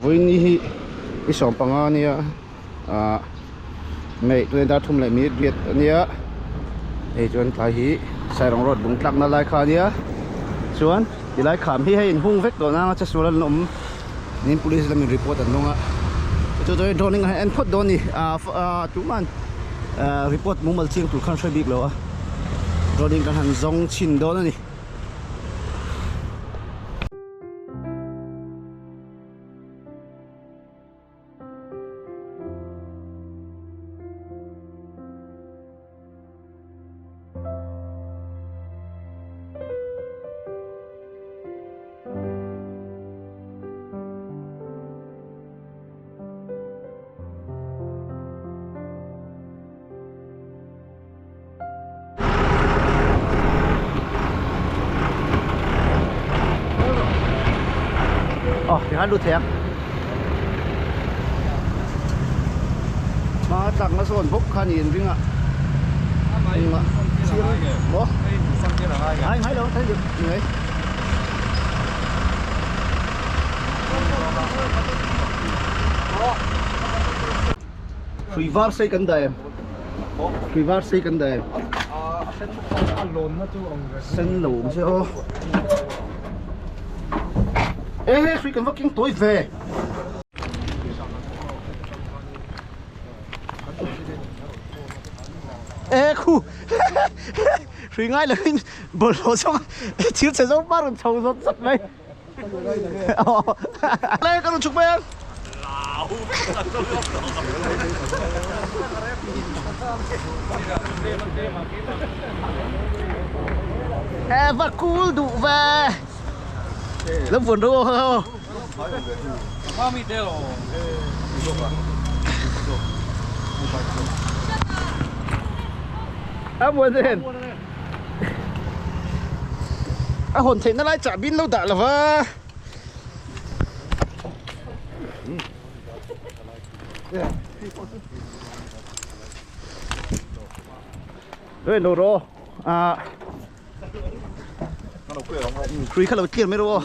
Vawiin hi i sawmpanga ania ah May 23 leh minute riat ania hei chuan tlai hi Sairang road lung tlakna lai kha ania chuan tilai kham hi hei inhung vek tawh nanga che sual an awm niin police lamin report an dawng a chu chuan drone in a en phawt dawn a ni ah tuman ah report mumal chiang tur khan hre bik lo a drone in kan han zawng chhin dawn a ni. Ờ, thì hát luôn thế Mà tặng nó sồn bốc khăn nhìn vinh ạ. Ủa? Ai hay đâu, thấy được người. Hrui var sei kan dah em? Hrui var sei kan dah em? Sen lo awm se aw. E he hrui kan va keng tawi ve. E khu hrui ngai lovin bawlhhlawh zawng thil chhe zawng pa rawn chho zawt zawt mai. Đây các đồng chụp bên. Eva cool đủ về. Lớp vườn đâu không? À buồn lên. A hawn theihna lai chahbi an lo dah lo va. Ê no ro à Hrui kha lo clear mai ro.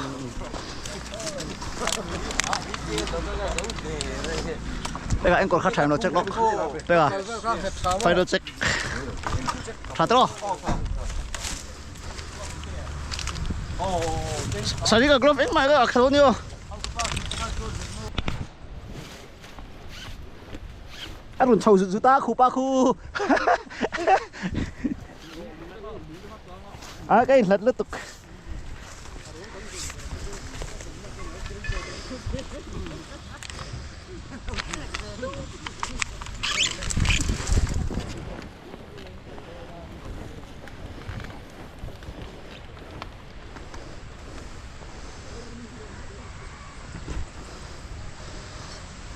Đây là anh còn khát thèm nó check lok. Đây là final check. Tha tro. Sari ka glove engmah ka kha dawn io. A rawn chho zut zut a khupa khu. A ka inhlat lutuk.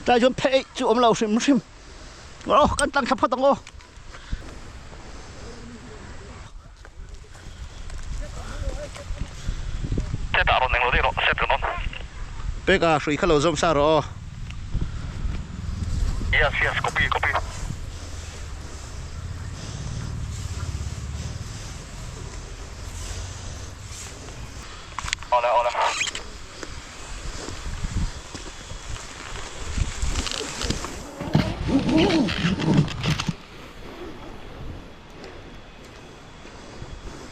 Tlai chuan pheh eih chu awm lo hrim hrim. Aw kan tlang thla phawt ang aw. Set ah rawn englo daih rawh, set kan on. Pek a, hrui kha lo zawm sa rawh aw. Yes, yes, copy, copy. Awle, awle.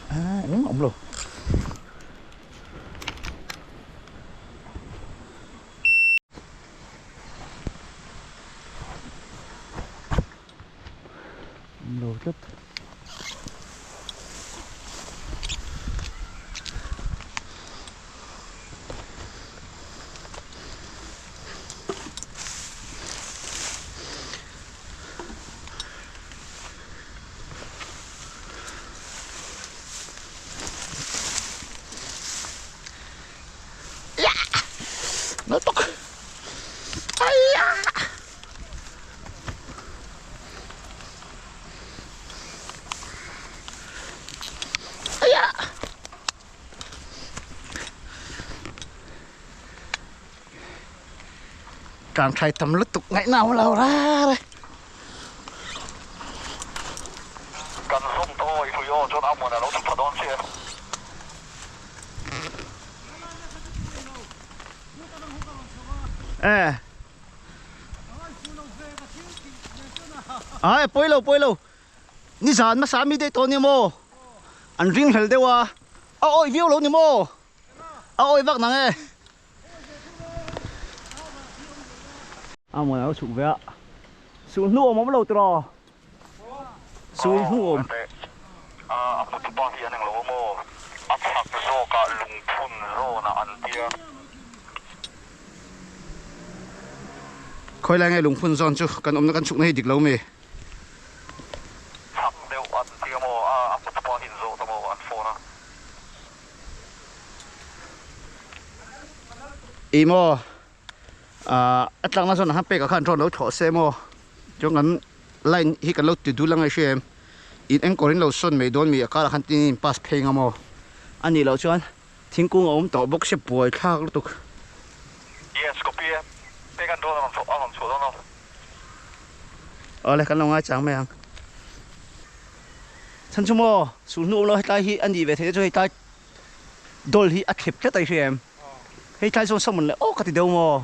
À, đúng ổng luôn. Đồ chút. Nó tóc. Ai da. Ai da. Càng thay tầm lứt tục ngày nào lâu ra đây. Kan zawm tawh i hrui aw chuan a hmun a lo chhuk thla dawn chiah e. E ai pawi lo pawi lo nizan hmasa mi daih tawh nia maw an ring hlel deuh a a awih viau lo ni maw a awih vak nang e a mawn a lo chhuk ve a sul hnu awm awm lo tiraw sul hnu awm a hmutupa hi an englo maw a chhak zawkah lungphun zawnah an tia. Khawi lai nge lungphun zawn chu kan awmna kan chhukna hi dik lo mi? Chhak deuh an tia maw a a hmutupa hi an zawt a maw an phone a. I maw a tlakna zawn ah khan pek ah khan rawn lo thlawh se maw chuan kan line hi kan lo ti dul ang a i hria em in enkawl in lo sawn mai dawn mi a karah khan tin in pass phei ang a maw a nih loh chuan Thingkung a awm tawh bawk sia buai thlak lutuk. Yes, copy e. Pek an dawn a rawn a rawn chhuah dawn aw. Awle kan lo ngaichang mai ang. Chhan chu maw sul hnu awm lo hetlai hi a nih ve theih te chu hetlai dawl hi a thlep tlat a i hria em? Hei tlai chuan sawn leh awk ka ti deuh maw?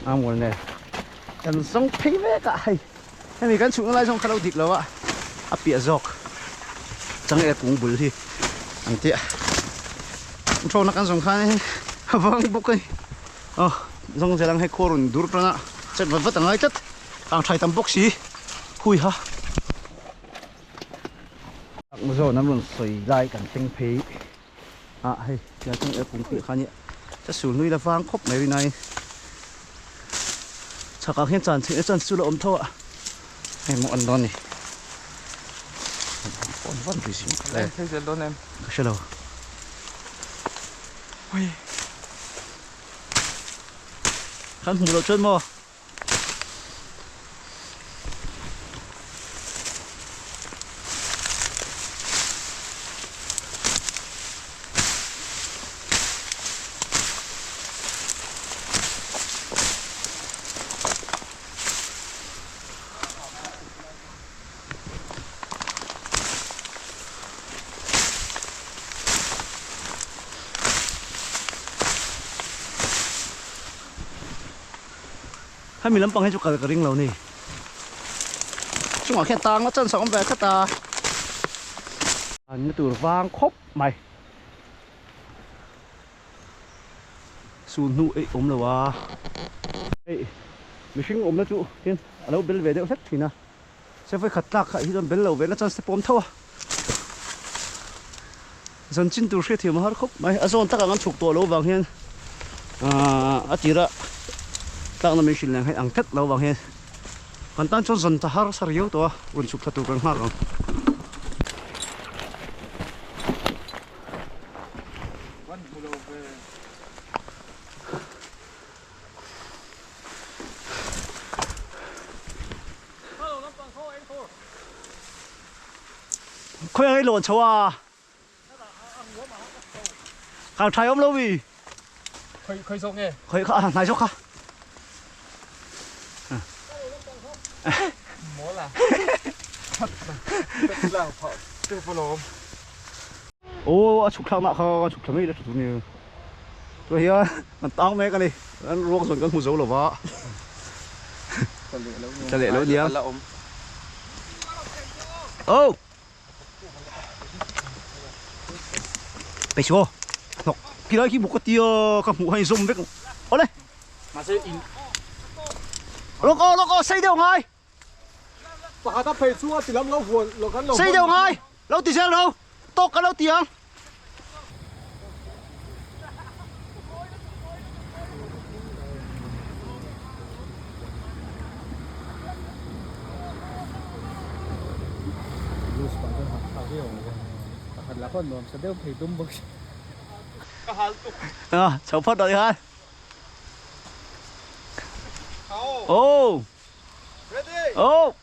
A mual nen kan zawng phei mek a hei hemi kan chhukna lai zawng kha lo dik lo a a piah zawk changel kung bul hi an tia thlawhna kan zawng khan a vang bawk a ni aw zawng zel ang hei khua rawn dur tan a chet vat vat a ngai tlat kang thai tam bawk si hui ha zawn an rawn sawi lai kan thleng phei. Ah hei tiang chuan air pum tih kha nia ka sul nui la vang khawp mai rinai chhakah hian chan chheh na chuan chu la awm tho a hei maw an dawn ni pawn van ri zing le thei zel dawn em ka hre lo kan hmuh loh chuan maw Hemi lampang hi chu kal ka ring lo ni. Chungah khian tang a chance a awm ve tlat a. An tur vang khawp mai. Sul hnu eih awm lo a. Hei mihring awmna chu tin a lo bel ve deuh hlek thin a. Se vawi khat tlak kha hi chuan bel lo ve na chance te pawh awm tho a. Zan chin tur hriatthiam a har khawp mai. A zawn takah an chhuk tawh loh vang hian a tira tlakna min hrilh leh ang tlat loh vang hian kan tan chuan zan ta harsa riau tawh a, rawn chhuk thla tur kan nghak ang. Khawi ang i lawn chho a? Kang thai awm lo mi. Khoi khoi zawk nge? Khoi kha hnai zawk kha. Mola. Lang pha te palom. Ô a chhuk thlak nah kha a chhuk thla mai la thu ni. Tu hian kan tang mek ani. Kan ruak zawn kan hmu zo lova. Tla leh lo niang. Ô Pecho hnawk khilai khi buk ka tia ka hmuh hei zawm vek awle mahse in lawk aw lawk aw sei deuh ngai pakhat a phei chu a ti lam lo huan lo kan lo sei deuh ngai lo ti zel lo tawk ka lo ti ang Chho phawt rồi ha. Ô. Ô.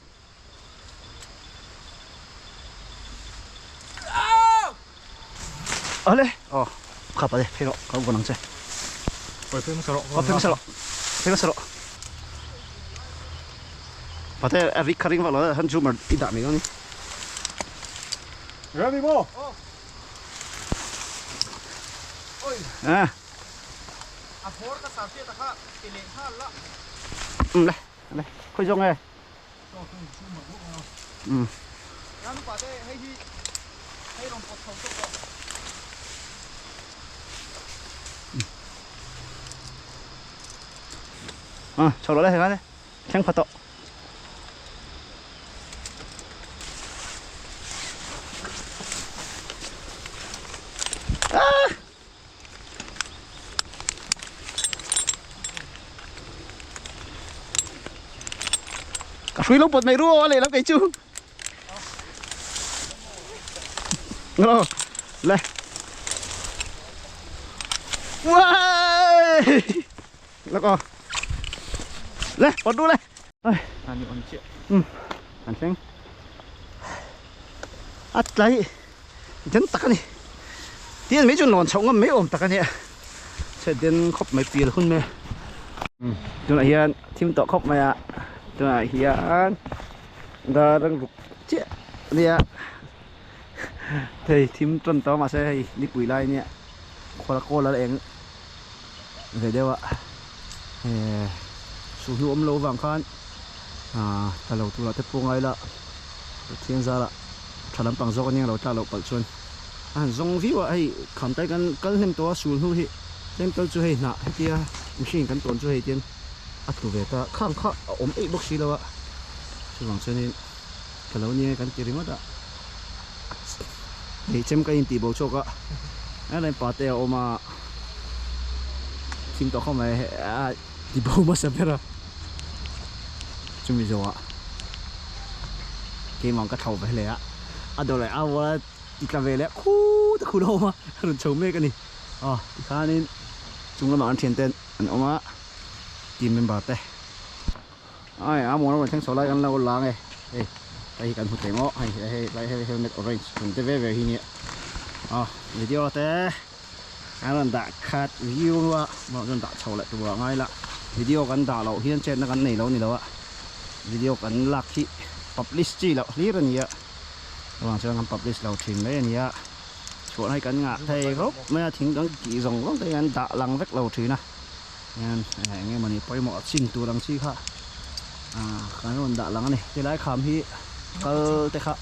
Awle aw kha pate phei rawh ka vawn ang che. Oi phei hmasa rawh. Aw phei hmasa rawh. Phei hmasa rawh. Pate a rik kha ring vak lo han zoomer i dah mai dawn ni. Ready maw? Ah. Le le khoi zong e um à chho lo le hei le thleng pha tawh ah ka hrui lo pawt mai ru aw a lehlam kei chu nglo le uai lak aw le pawt ru le Ani on chiah. An thleng a tlai den tak a ni tin mai chu lawn chhoh ngam mai awm tak a nia chhe den khawp mai pial hun mai tunah hian thim tawh khawp mai a tunah hian dar ang ruk chiah a nia thei thim tawn tawh mahse hei nipui lai ania khawl kawl a la eng ve deuh a suhnu awm loh avang khan ahh tla lo turah te pawh ngai la Pathian zarah tha lampang zawk ania lo tlak loh palh chuan a han zawng viau a hei kham tai kan kal hnem tawh a sulhnu hi tlem tal chu hei hnah hetia mihring kan tawn chu hei tian a tlu ve ta khang kha a awm eih bawk si lo a chuvang chuanin tla lo nia kan ti ringawt a hei chem ka intih bo chhuak a helai pa te a awm a thim tawh khawp mai a ti bo hmasa ber a chumi zawhah keimah ka thlo ve hle a a dawr leh a vual a ti tla ve leh khut a khut a awm a a rawn chho mek a ni aw tikhanin chung lamah an thian te an awm a team member te. Ai a muan rawn thleng chho lai kan lo lang e hei hei hi kan hmu thei maw hei hei lai hei helmet orange tum te ve ve hi nia aw video te an rawn dah khat view a maw rawn dah chho leh tur ah ngai la video kan dah loh hian chetna kan nei lo ni lo a video kan lak hi publish chi loh hlir a ni a chuvang chuan kan publish lo thin mai a ni a chhuahna hi kan ngah thei khawp mai a thing kan kih zawng zawng te hian dah lang vek lo thin a. Hian eng emawni pawimawh a chin tur ang chi kha kan rawn dah lang a ni tilai kham hi kal te kha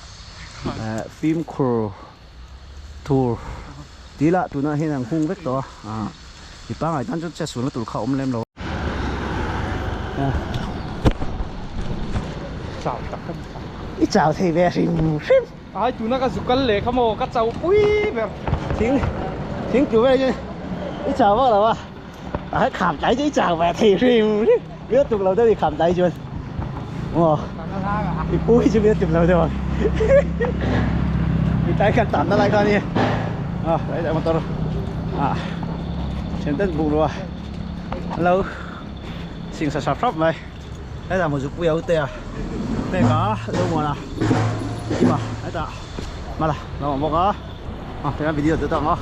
fimkhur tur tih lah tunah hian an hung vek tawh a mi pangngai tan chuan chetsual na tur kha a awm lem lo Chau tak ka ni i chau thei ve hrim hrim Ai tuna ka zu kal leh kha maw ka chau pui ber thing thing tlu vel hi i chau vak lo a a kham tlai chu i chau ve thei hrim hrim mi a tuk lo deuh i kham tlai chuan maw i pu hi chu mi a tuk lo deuh ang mi tlai khan tan na lai kha a ni a lai dah motor ah thian ten bungrua an lo sing sa sap sap mai. Hetah maw zukpui a ute a pek a lo muan a kima hetah hmala lo awm bawk a a tihian video chu ta ang a.